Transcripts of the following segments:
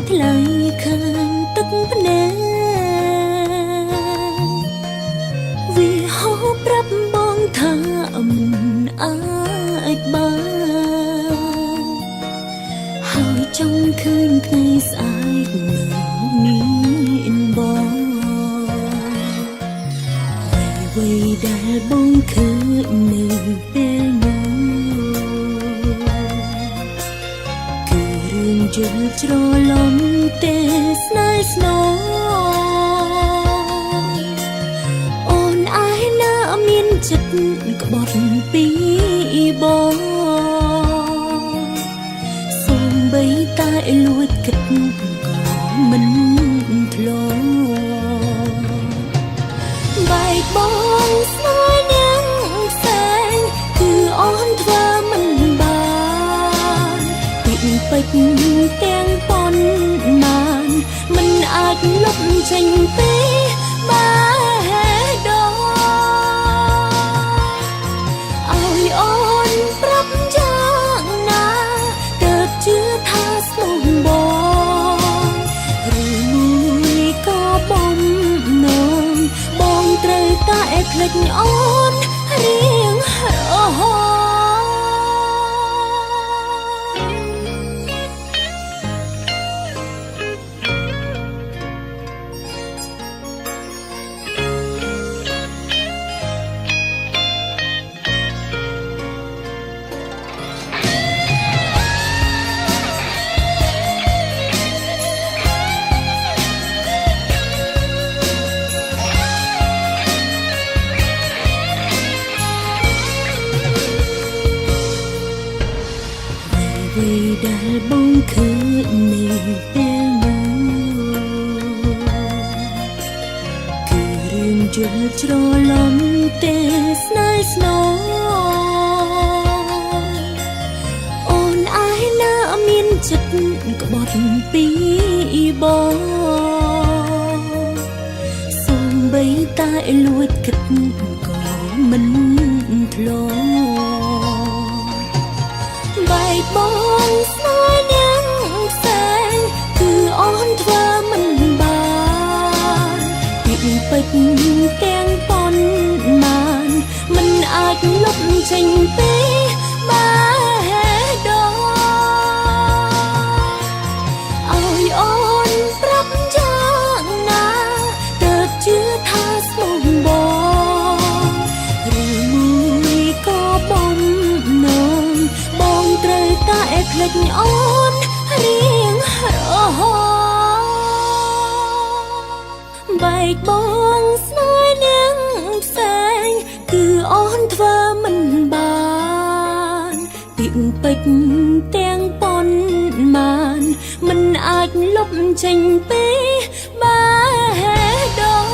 ថ្លៃឃើញទឹកភ្នែកវាហោប្រាប់បងថាមិនអាចបានហើយចង់ឃើញថ្ងៃស្អែកនៅមានបងអ្វីៗដែលបងឃើញនៅពេលនោះ គឺរឿងយល់ច្រឡំទេស្នេហ៍ស្នងអូនឯណាមានចិត្តក្បត់ពីបងសំបីតែលួចគិតក៏មិនធ្លាប់បែកបងស្នេហ៍នាងផ្សេងគឺអូនធ្វើមិនបាន ពាក្យពេចន៍ទាំងប៉ុន្មានមិនអាចលុបចេញពីបេះដូងឲ្យអូនប្រាប់យ៉ាងណាទើបជឿថាស្មោះបងឬមួយក៏បំណងបងត្រូវតែភ្លេចអូនរៀងរហូត អ្វីដែលបងឃើញនៅពេលនោះគឺរឿងយល់ច្រឡំទេស្នេហ៍ស្នងអូនឯណាមានចិត្តក្បត់ពីបងសំបីតែលួចគិតក៏មិនធ្លាប់ បែកបងស្នេហ៍នាងផ្សេងគឺអូនធ្វើមិនបានពាក្យពេចន៍ទាំងប៉ុន្មានមិនអាចលុបចេញពីបេះដូងឲ្យអូនប្រាប់យ៉ាងណាទើបជឿថាស្មោះបងឬមួយក៏បំណងបងត្រូវតែភ្លេចអូនរៀងរហូតបែកបងស្នេហ៍នាងផ្សេងគឺអូនធ្វើមិនបានពាក្យពេចន៍ទាំងប៉ុន្មានមិនអាចលុបចេញពីបេះដូង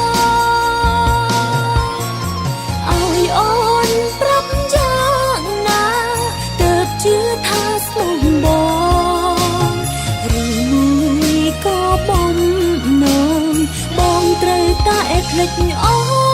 ឲ្យអូនប្រាប់យ៉ាងណាទើបជឿថាស្មោះបងឬមួយក៏បំណងបងត្រូវតែភ្លេចអូ